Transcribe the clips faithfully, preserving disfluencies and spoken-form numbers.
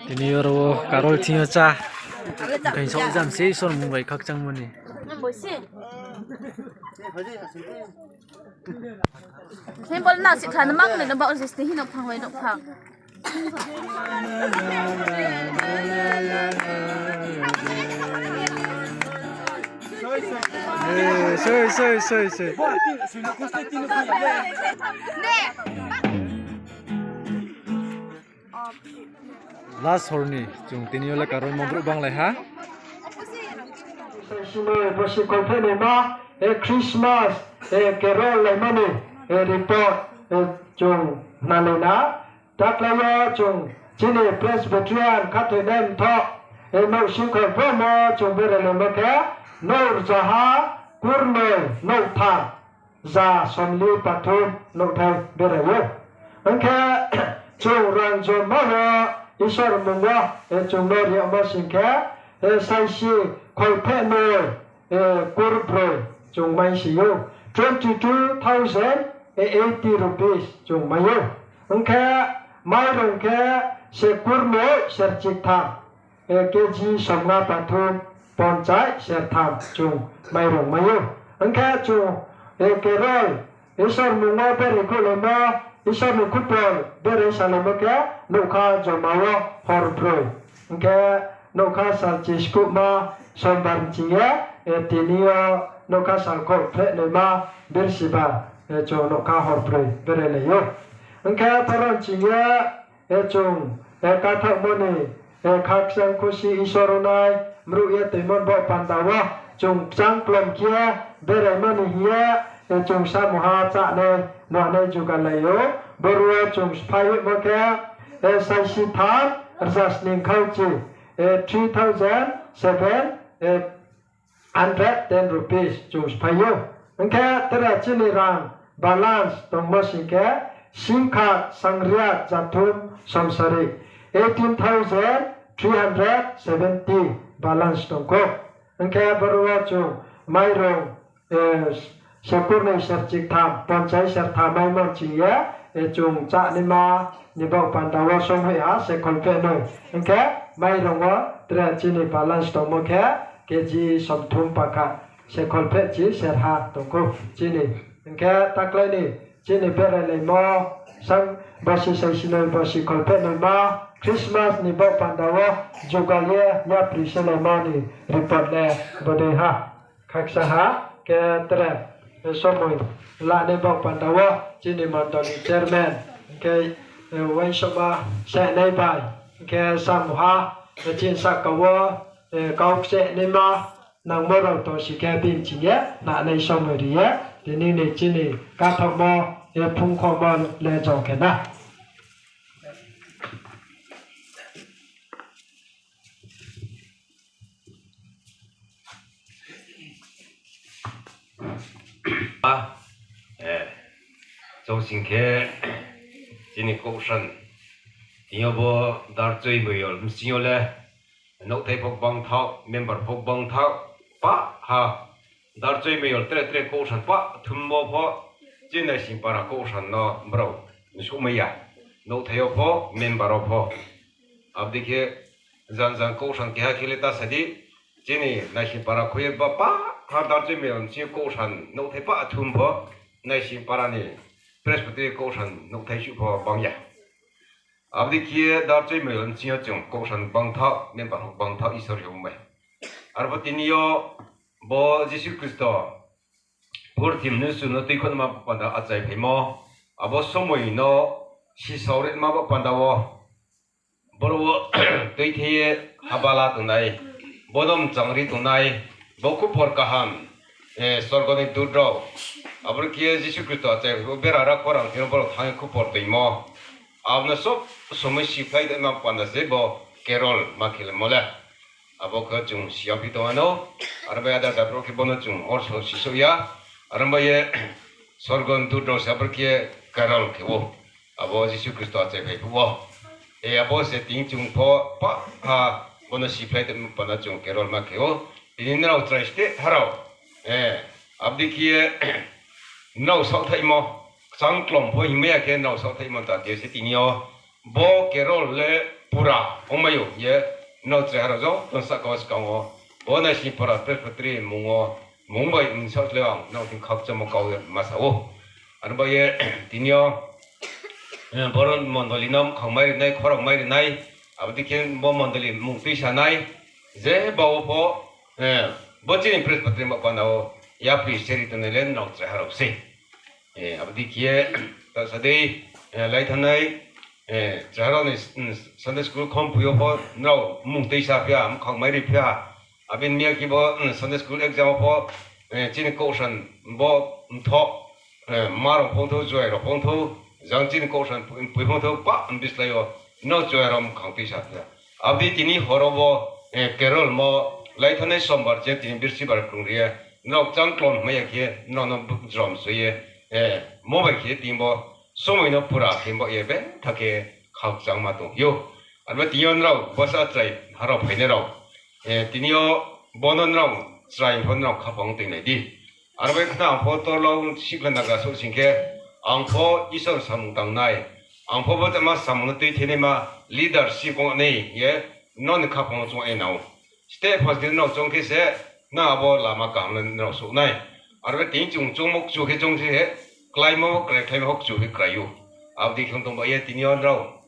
Tini oro wo Carol thing yo chá. Khaing saoh jam se Isor mung bai khakchangmo ni. Symbol na si khan mak le no ba o jis ni hino phang bai no phang. Eh, soi, soi, soi, soi. Last hor ni chung tini yo le Carol mo brouh banglai ha. Sini bosi kholpheh ni ma, eh, Christmas, eh, Carol laimani, eh, report, eh, chung nalai na. Taklai yo chung chini Presbyterian khathoinai mthoh, eh, nouh singkhol pho mo chung beralaimo khe, nouh rzaha kurnoi nouhtham za somli pathum nouhthai berai ou. Hing khe chung rang joma wo Isor mung wo, eh, chung no ri yagmo sing khe, eh, saisi kholpheh noi, eh, kurbroi chung mai si ou. Twenty two thousand eighty rupees chung mai ou. Hing khe mairung khe se kurnoi serchiktham, eh, K G somnga pathum ponchai sertham chung mairung mai ou. Hing khe chung, eh, Carol, Isor mung wo berai khouhlaimo, Isor ni khupor berai salaimo khe nougkha joma wo hor broi. Hing khe nougkha sal chiskuhma Sombar ching ye, eh, tini yo nougkha sal kholpheh noima Birsiba, eh, chung nougkha hor broi berai lai ou. Hing khe taron ching ye, eh, chung, eh, kathaohmo ni, eh, khakchang khusi Isor nai mruh ye toimo ni baoh panda wo chung kchang klom khe beraimo ni hing ye, eh, chung samungha chánai nuanai jugalai ou. Boro wo chung sphai yagmo khe, eh, saisi tham rza sning khauchi, eh, three thousand seven, eh, hundred ten rupees chung sphai ou. Hing khe tre chini rang balance tongmo sing khe, singkha sangria jathum somsari, eighteen thousand three hundred seventy balance tong khou. Hing khe boro wo chung mairung, eh, sekurnoi serchiktham, ponchai sertham maimo ching ye, eh, chung chánaima ni baoh panda wo songhoih ha se kholpheh noi. Hing khe mairung wo tre chini balance tongmo khe K G somthum pakha, se kholpheh chi serha tong khou chini. Hing khe taklai ni chini beralaimo, sang bosi saisinoi bosi kholpheh noima Christmas ni baoh panda wo jugal ye yapri selaimo ni report le bodei ha. Khakchang ha, khe tre, eh, somoi lanai baoh panda wo chini mandal ni chairman, hing khe, eh, uaingsouhma sahnai bai, hing khe samungha, eh, chini sahka wo, eh, kau kchehnaima nangmo rao tong si khe bini ching ye nanai somoi ri ye, tini ni chini kathaohmo, eh, phungkhomo le jong khe na. A, eh, chung sing khe chini kouhsan, tini yo bo Darchoi Moyol bsing yo le nouhthai pho gbang thaoh, member pho gbang thaoh, pah ha, Darchoi Moyol tre tre kouhsan pah thummo pho, chini Naising para kouhsan no brao souhmai ya, nouhthai yo pho, member wo pho. Abo dei khe jang jang kouhsan keha khe le ta sa di, chini Naising para khui ye ba pah ha Darchoi Moyol bsing yo kouhsan nouhthai pah thum pho, Naising para ni Presbytery kouhsan nouhthai suh pho bang ya. Abo dei khe Darchoi Moyol bsing yo chung kouhsan gbang thaoh, member pho gbang thaoh, Isor yong bai. Arpho tini yo bo Jisu Khristo purthimbi ni mnusu no tuikhouhma panda achai phaimo, abo somoi no sisao ritma bo panda wo, boro wo tuithe ye habala tongnai, bo no mchangri tongnai, bo khupor kaham, eh, sorgo ni dut rao, abo khe Jisu Khristo achai phaimo bera ra khorang thing yo boro thanng ye khupor toimo. Abo no sob somoi siphlai dema panda se bo Carol ma khe le mo le. Abo khe chung siyang phi tong ano. Aro bai ada da brouh khe bo no chung orso sisouh ya. Aro bai ye sorgo ni dut rao se abo khe Carol khe ou. Abo Jisu Khristo achai phai phuh wo. E abo se tini chung pho pa ha bo no siphlai tongmo pana chung Carol ma khe ou. Tini nrao chrai ste harao. E, abo dei khe ye nrao saohthaihmo, kchang klom pho hingmai ya khe nrao saohthaihmo ta khe se tini yo. Bo Carol le pura ongmai ou ye nrao chrai harao joto sahka wo skang wo. Bo Naisingpara Presbytery mung wo, mung bai msaoh le ang nrao thing khakchangmo kau ye ma sa ou. Aro bai ye tini yo, e, boro mondoli no mkhang mai ri nai, khorang mai ri nai, abo dei khe bo mondoli mung tuisa nai, je ba wo pho, e, bo chini Presbytery ba panda wo yapri seri tongnai le nrao chrai harao sei. E, abo dei khe ye, ta sa dei, e, lai thanngnai, e, chrai harao ni, mm, Sunday school khompoi yo pho nrao mung tuisa phi ya, mkhang mai ri phi ya. Abo ni miya khe bo, mm, Sunday school exam wo pho, e, chini kousan bo mthoh, e, ma rao phongthou, juai rao phongthou, jang chini kousan poi phongthou, pa mbislái yo, nrao juai rao mkhang tuisa phi ya. Abo dei tini horo bo, e, Carol mo, lai thanngnai sombar je tini birsibar krung ri ye, nrao kchang klom mai ya khe nrao no jrom soi ye, e, mo bai khe tini bo somoi no pura khe bo ye betha khe khakchangma tong ou. Aro bai tini yo nrao bsa chrai harao phainai rao, e, tini yo bo no nrao chrai pho nrao khaphang toinglai di. Aro bai khna ang pho torlao sikhla nagra souh sing khe, ang pho Isor samung tangnai, ang pho bo tma samung no tuithinaima leadership ong nai ye nrao ni khaphang wo choung ye nang ou. Step first di nrao choung khe se, nang abo lama kaham no nrao souh nai. Aro bai tini chung choungmo kchu khe choung se, kláimo krai, kláimo kchu khe krai ou. Abo dei khe tong ba ye tini yo nrao,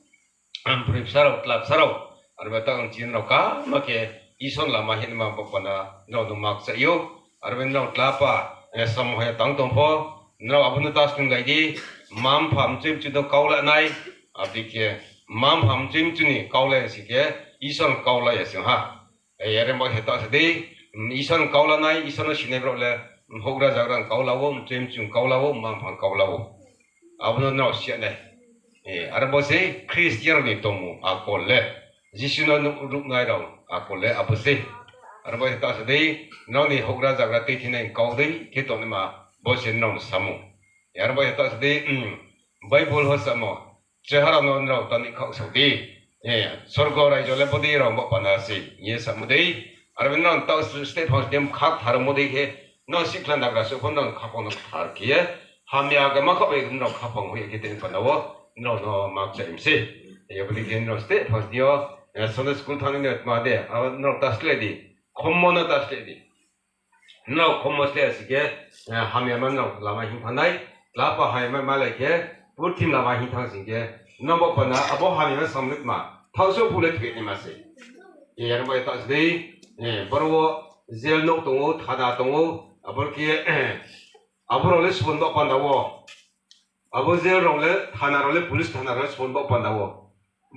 broi bsa rao, tla bsa rao, aro bai taoh chini rao kaham khe Isor ni lama hingma bo pana nrao no ma kchaih ou. Aro bai nrao tla pa, e, samung haya tang tong pho, nrao abo no ta snunglai di, mma-mpha mchoi mchu no kau la nai, abo dei khe mma-mpha mchoi mchu ni kau la ya sing khe Isor ni kau la ya sing ha. E, are bo khe taoh sa dei, mm, Isor ni kau la nai, Isor no sinai brouh le, mm, houhgra zagra ni kau la ou, mchoi mchu ni kau la ou, mma-mpha ni kau la ou. Abo no nrao si ya nai. E, are bo se Khristian rao ni tongmung akol le. Jisu no nuh-, ruhnai rao akol le abo se. Are bo khe taoh sa dei, nrao ni houhgra zagra tuithinai kau dei khe tongnaima bo se nrao ni samung. E, are bo khe taoh sa dei, mm, Bible wo samo, chrai harao no nrao ta ni khaoh sao di. E, sorgo raijo le bodei rao bo pana se hing ye samo dei. Aro bai nrao taoh step first di kha kthar mo dei khe, nrao sikhla nagra souh pho nrao khaphang no kthar khe ye, hamya khe ma khaoh bai nrao khaphang hoih ya khe tini pana wo nrao no ma kchaih mi se. E, abo dei khe nrao step first di yo, e, Sunday school thanng ni tma de, abo nrao ta slái di, khommo no ta slái di. Nrao khommo slái ya sing khe, e, hamya ma nrao lama hing pha nai, tla pa hamya ma malai khe, purthim lama hing thanng sing khe, nrao bo pana abo hamya ma samung le tma, thaohsouh phuh le thoi naima se. E, are bai taoh sa dei, e, boro wo jail nouh tong ou, thana tong ou, abo khe, abo rao le sbon ba panda wo. Abo jail rao le, thana rao le, police thana rao le sbon ba panda wo.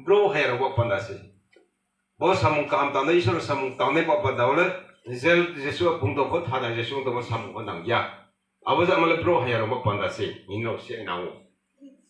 Brouh hamya rao ba panda se. Bo samung kaham tangnai, Isor ni samung tangnai ba panda wo le, jail jesuh bung tong pho, thana jesuh bung tong pho samung pho nang ya. Abo jama le brouh hamya rao ba panda se, hing nrao si nang ou.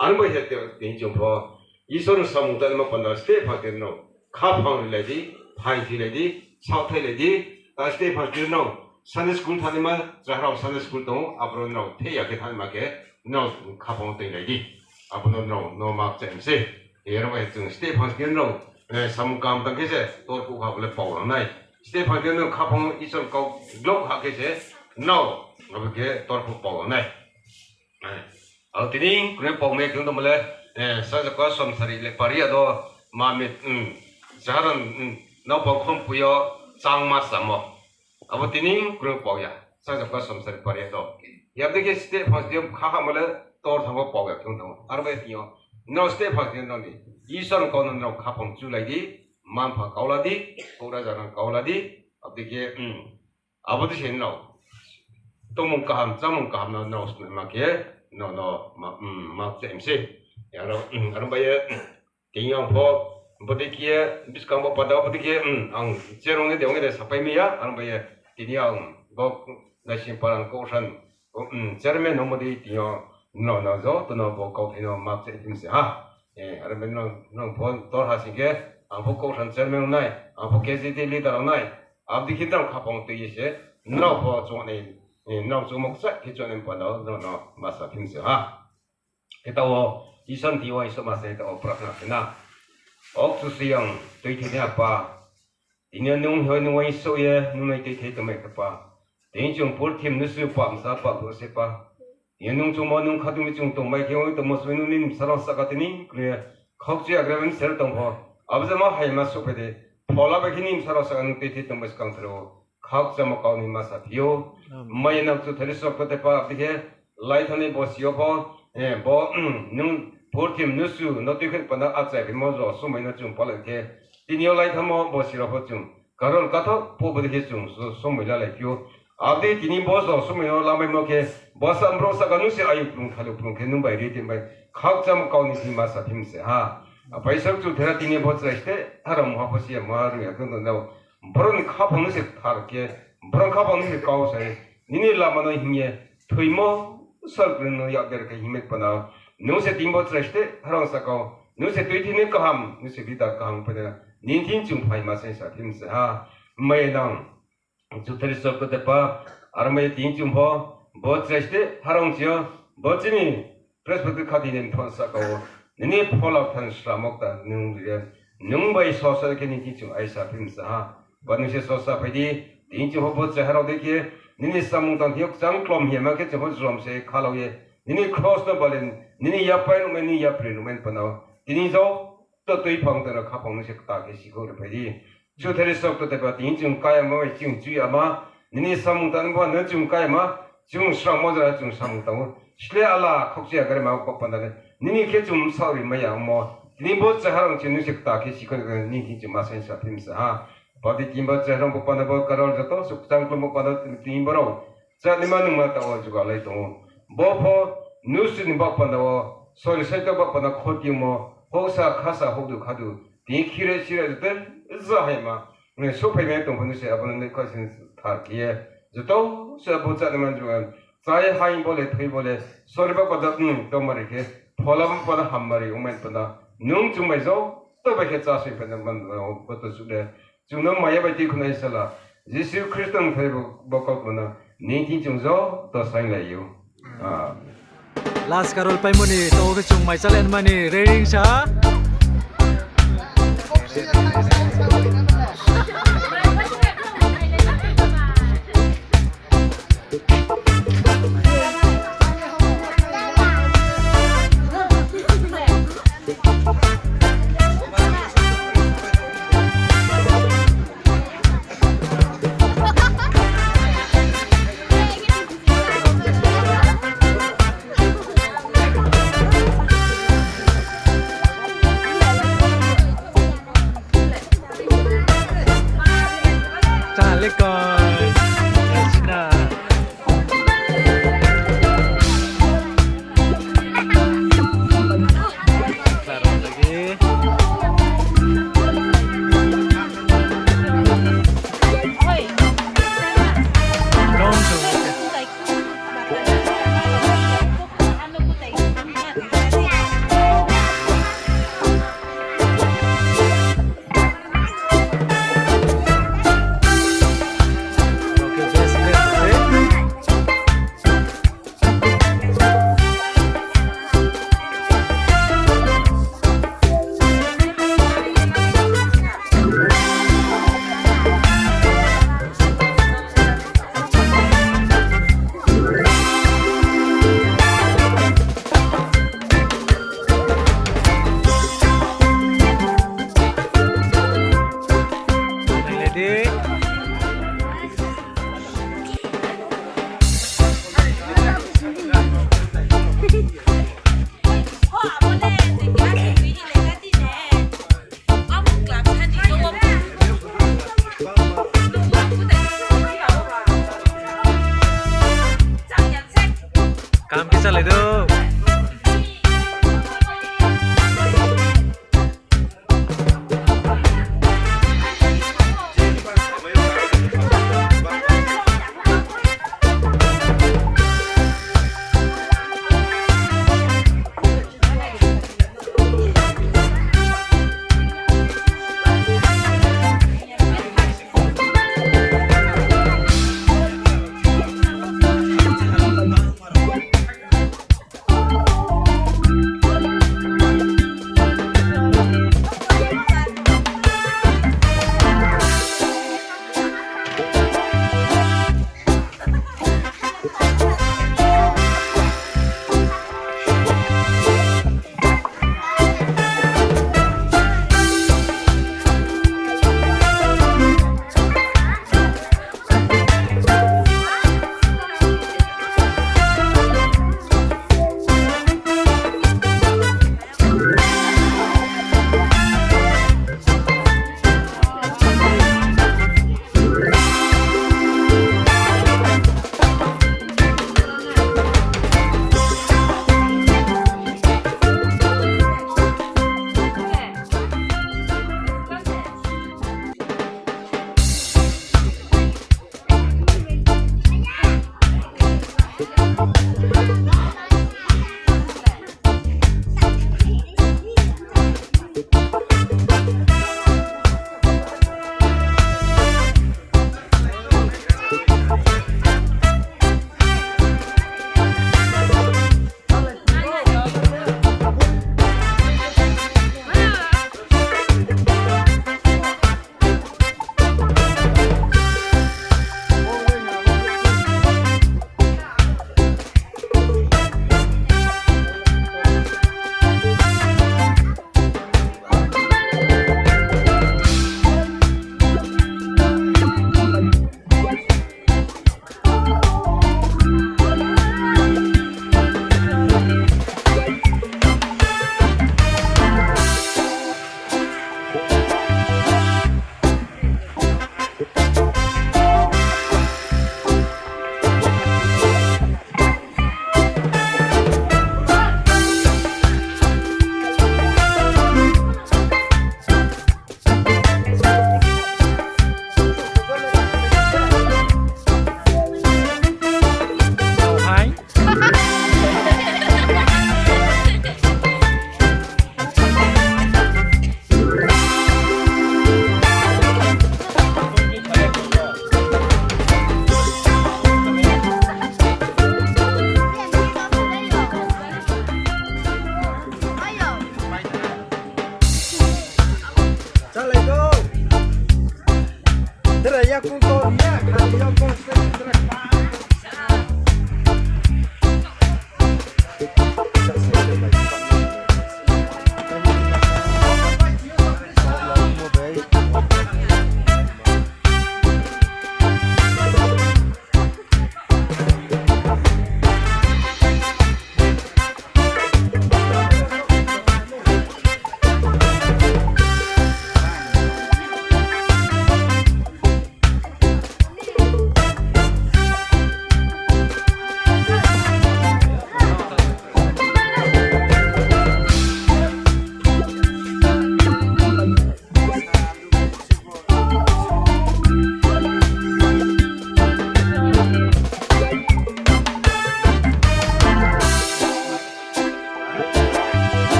Aro bai khe tini chung pho Isor ni samung tangnaima panda step first di nrao khaphang rilai di, phaingthoilai di, saohthailai di, ta step first di nrao Sunday school thanngnaima, chrai harao Sunday school tong ou, aboro nrao theh ya khe thanngnaima khe nrao khaphang toinglai di. Abo no nrao no ma kchaih mi se. Aro bai chung step first di nrao, e, samung kaham tang khe se torphuh kha bo le pau lang nai. Step first di nrao khaphang Isor kau glok ha khe se nrao abo khe torphuh pau lang nai. Abo tini kroi pau mai khe tongmo le, e, Sanja Kosomsari le pari ya do, ma mi, mm, chrai harao, mm, nrao pau khompoi yo changma samo. Abo tini kroi pau ya, Sanja Kosomsari pari ya do. Yag dei khe step first di kha hamo le tor thanng wo pau ya khe tong ou. Aro bai tini yo, nrao step first di nrao ni Isor ni kau no nrao khaphang chulai di, mma-mpha kau la di, houhgra zagra kau la di, abo dei khe, mm, abo dei se nrao tongmung kaham, chámung kaham no nrao sma khe, nrao no ma, mm, ma kchaih mi se. Aro, mm, aro bai ye, tini ang pho, bodei khe, buskang bo panda wo bodei khe, mm, ang chair ong ye de, ong ye de sapai mai ya, aro bai ye, tini ang bo Naisingpara ni kousan, mm, chairman no bodei tini yo, nrao no joto no bo kauthai no ma kchaih mi se ha. E, aro bai nrao, nrao pho tor ha sing khe, ang pho kouhran chairman rao nai, ang pho K Z D leader rao nai, abo dei khe nrao khaphang tui ye se, nrao pho chung nai, nrao chung mokcha khe chung nai panda wo nrao no ma sa phi mi se ha. Khe taoh wo, Isor ni thing yo uaingsouhma se taoh wo prarthana khe na. O Kchusoyang, tuithei ni Apa, tini yo nung hoi nung uaingsouh ye, nung no tuithei tongmai khe pa. Tini chung purthim mnusu pap msa pap bo se pa. Tini yo nung chungmo nung khatung mi chung tongmai khe ong tongmo soi nung nini bsa rao sahka tini kri ye. Khaukchui agra bini ser tong pho. Abo jama haima souhphai de. Phola bai khe nini bsa rao sahka nung tuithei tongmai skang thro. Khakchangmo kau ni ma sa phi ou. Mai nang Kchuthai Isor Kchuthai Pa abo dei khe laithanngnai bosi yo pho, bo, nung purthim mnusu no tuikhe panda achai phimo jo somoi no chung palai khe, tini yo laithanngnai bosi rao pho chung Karol Kathok phuh bo dei khe chung so-, somoi lalai phi ou. Abo dei tini bo jo somoi no lamaimo khe, bsa brouh sahka nung se ayu kplung thalu kplung khe nung bai ri tin bai khakchangmo kau ni thing ma sa phi mi se ha. Apa Isor Kchuthai, tini bo chrai ste harang mungha pho si ya, mungha rung ya khe no, brouh ni khaphang nung se kthar khe, brouh khaphang nung se kau sai, nini lama no hing ye, thoimo sal kri no yak der khe hingmai panda, nung se tini bo chrai ste harang sahka wo, nung se tuithei ni kaham, nung se bida kaham panda, nini thing chung phaima saing sa phi mi se ha. Mai nang Kchuthai Isor Kchuthai Pa, aro mai tini chung pho, bo chrai ste harang chi yo, bo chini Presbytery khati ni mthon sahka wo, nini phola than sramo kta nung ri ye, nung bai sosa khe nini thing chung aisa phi mi se ha. Ba nung se sosa phai di, tini chung pho bo chrai harao dei khe, nini samung tang thing yo kchang klom hima khe chung pho jrom se khalau ye, nini kros no balen, nini yapai nuhmai, nini yapri nuhmai panda wo, tini joto tuiphang tang rao khaphang nung se kta khe sikhouh ri phai di. Kchuthai Isor Kchuthai Pa, tini chung kayama bai chung chuiyama, nini samung tang panda no chung kayama, chung srangmo jora chung samung tang ou. Sle ala khaukchui agra ma bo panda le, nini khe chung bsaoh ri mai ya ongmo, tini bo chrai harang chi nung se kta khe sikhouh ri nini thing chung ma saing sa phi mi se ha. Padi tini bo chrai harang bo panda bo Karol joto suh kchang klom bo panda tini bo rao chanaima nungma taoh wo jugalai tong ou. Bo pho mnusu ni baoh panda wo, sori saito baoh panda khotimo, houhsa khasa houhdu khadu, tini khire sire joto zahaima, souhphaimai tong pho nung se abo no nai kha sin thar khe ye, joto se abo chanaima jugal, chai haing bo le, thoi bo le, sori baoh panda, tongmari khe, phola baoh panda hammari ongmai panda, nung chung bai joto bai khe chasoi panda man, bo to suh le, chung no maya bai tui khunai sala, Jisu Khristo ni phai bo, bo kau panda, nini thing chung joto sainglai ou. Last Karol paimo ni to khe chung mai chálai mani ready sa.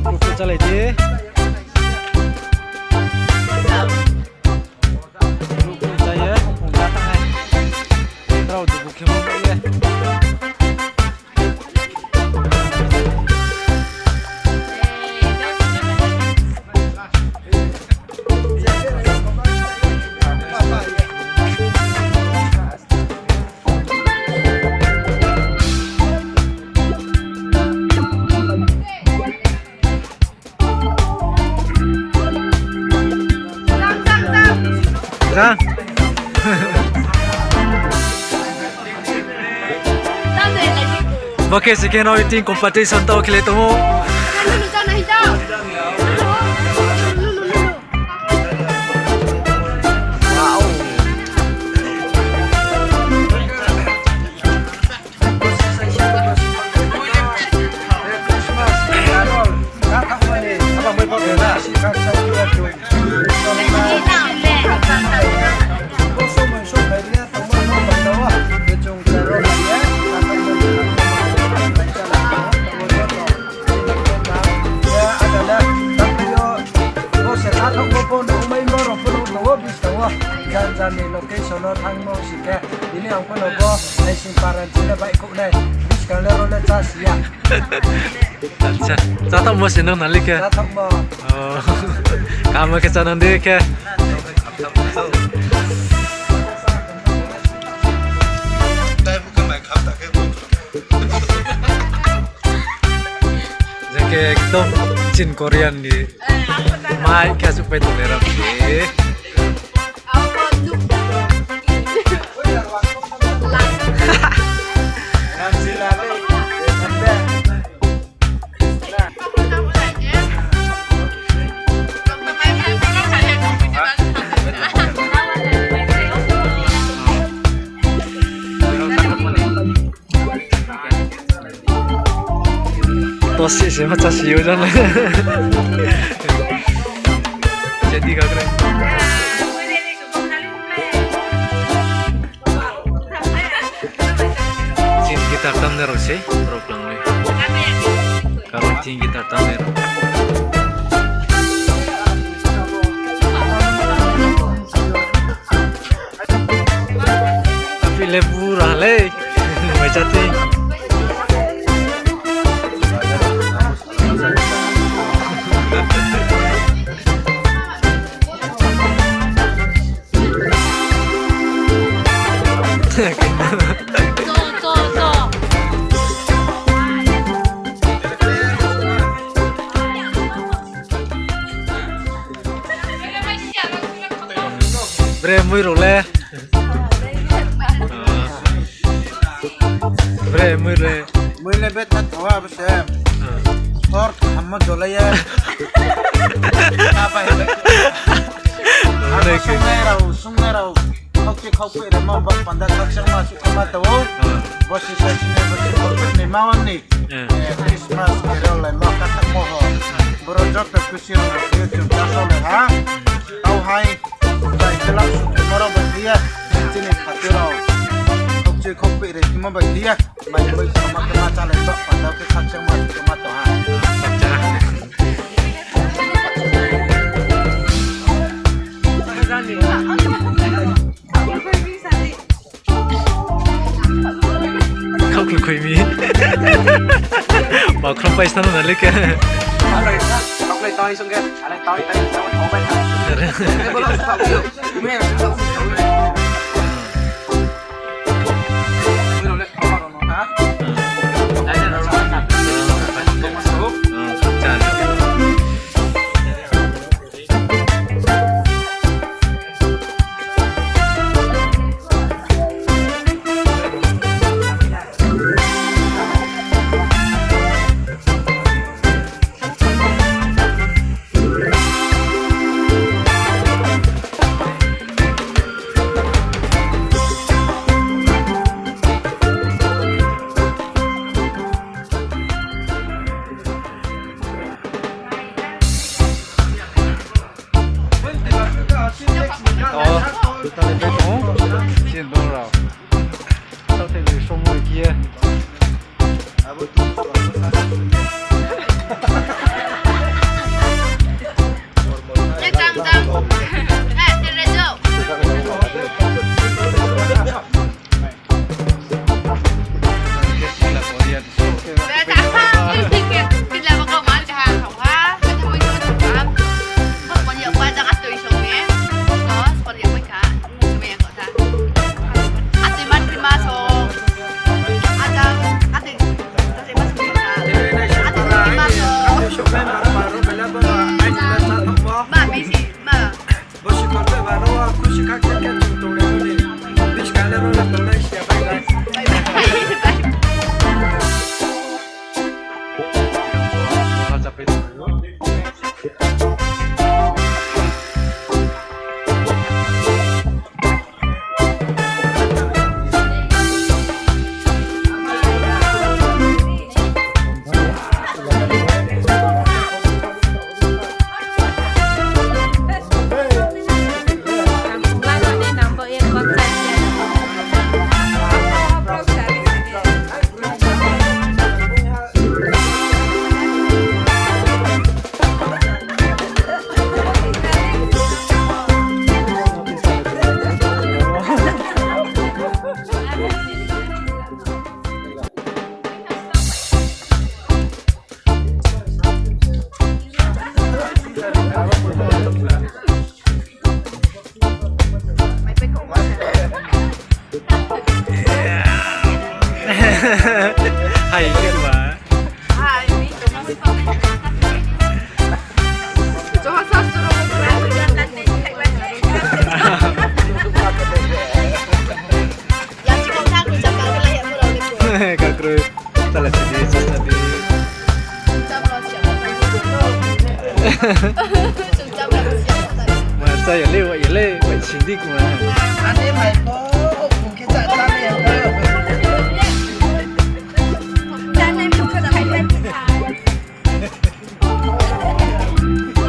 Kuku chalai di. Kuku chaya, kuku jatang hai. Rao dugu khemo ye. Bo khe second round eating competition tao khe le tongmo. Bo se kathokmo pho nuhmai, borok pho nuh tongo, buskang o janja ni location o thangmo sing khe, tini ang pho no bo naising paran chini baihkhouh nai, buskang le ro le chá si ya. Acha, cháthokmo se nung nali khe? Cháthokmo. Oh. Kaham khe chá nang di khe. Je khe ekdom chin Korean ni mai khe asuh pai tong le ram di. Tosi se ma chá si yo jang. Jadi kagre. Chin guitar tamnai rao se, rao klangnai. Karon chin guitar tamnai rao. Aphi le bura le. Mai chati. Bre mui rao le. Bre mui le. Mui le bet na thawa bo se. Hor hammo jolai ya. Apa ya? Abo sungnai rao, sungnai rao. Khokchi khokpoi remo bo panda khakchangma sukhama tong ou. Bo si sa sini bo si khokpoi ni ma wan ni. Christmas carol lai ma kathak mo ho. Boro joto kusi rao khe chung ta so lai ha. Tau hai. Bai khe lak sung khe moro bai khe ya. Chini khatu rao. Khokchi khokpoi re khe mo bai khe ya. Mai bai khe ma khe ma chalai ba panda khe khakchangma khe ma tong ha. Khau khlu khui mi. Ba khro pai sano na le khe. O, tale bai tong, chini dol rao. Tau tele somoi khe. Jang, jang. Eh, tele jo. Hai, hai, mi. Kakroi. Chala sidi, chala sidi. Ma cha ya le, wa ya le, wa sindi kuma. Ane mai ko, o kung khe cha cha le ya ko.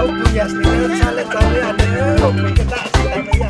O kung ya sindi, cha le cha le ya le, o kung khe cha cha le ya.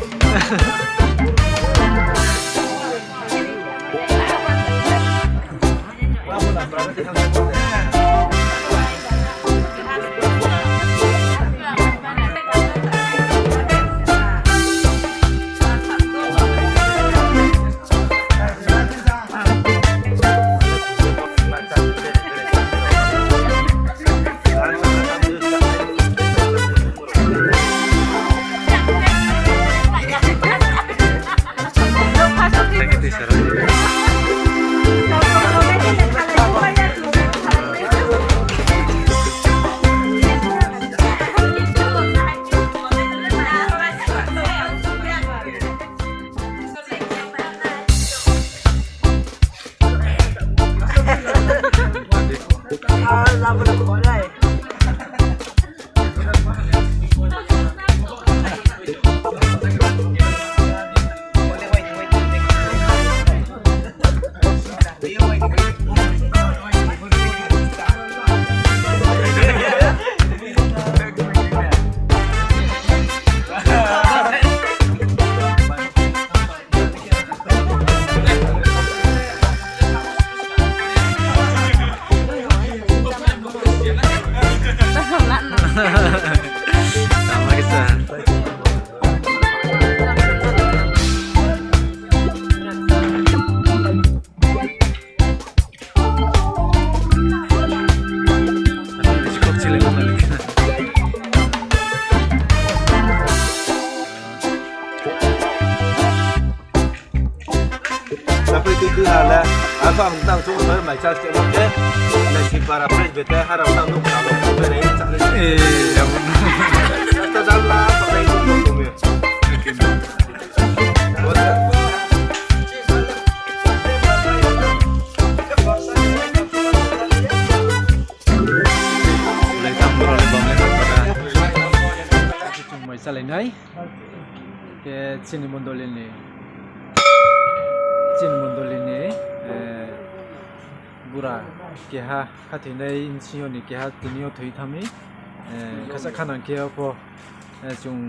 Tui tui ha le, ang pha ang tang chung thoi mai char se mo ke, na si para fresh bete, harau tang nuk ka lo, bete re, chak re. Eh, ya bo. Esta jam la, pakai nuk nuk nuk ya. Lai tang bro le bang le pada. Chung mai salai nai. Ke chini mondoli ni, chini mondoli ni, eh, bura keha khathoinai bsing yo ni keha tini yo thoi thanng mi, eh, khasa khanang khe o pho, eh, chung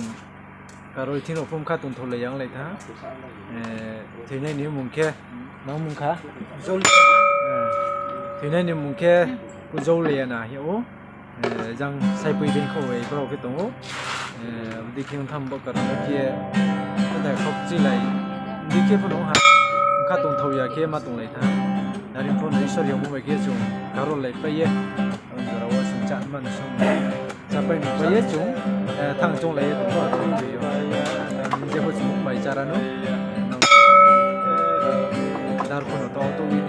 karoi thing rao pho mkha tongthou lai yang lai tha. Eh, thoinai ni mung khe, nang mung kha? Jol-, eh, thoinai ni mung khe Pujol Leyana hing ou. Eh, jang saipoi beng kho bai brao khe tong ou. Eh, bdi khe ong tham bo karon khe, ada khokchi lai. Bdi khe pho no ha, mkha tongthou ya khe ma tong lai tha. Nari pho no Isor yongmo bai khe chung karol lai pai ye. Ang jora wo chung chá man song. Chápai no pai ye chung, eh, thanng chong lai ye tong ou. Jepho chung mai chara no. Dar pho no tong tong ni.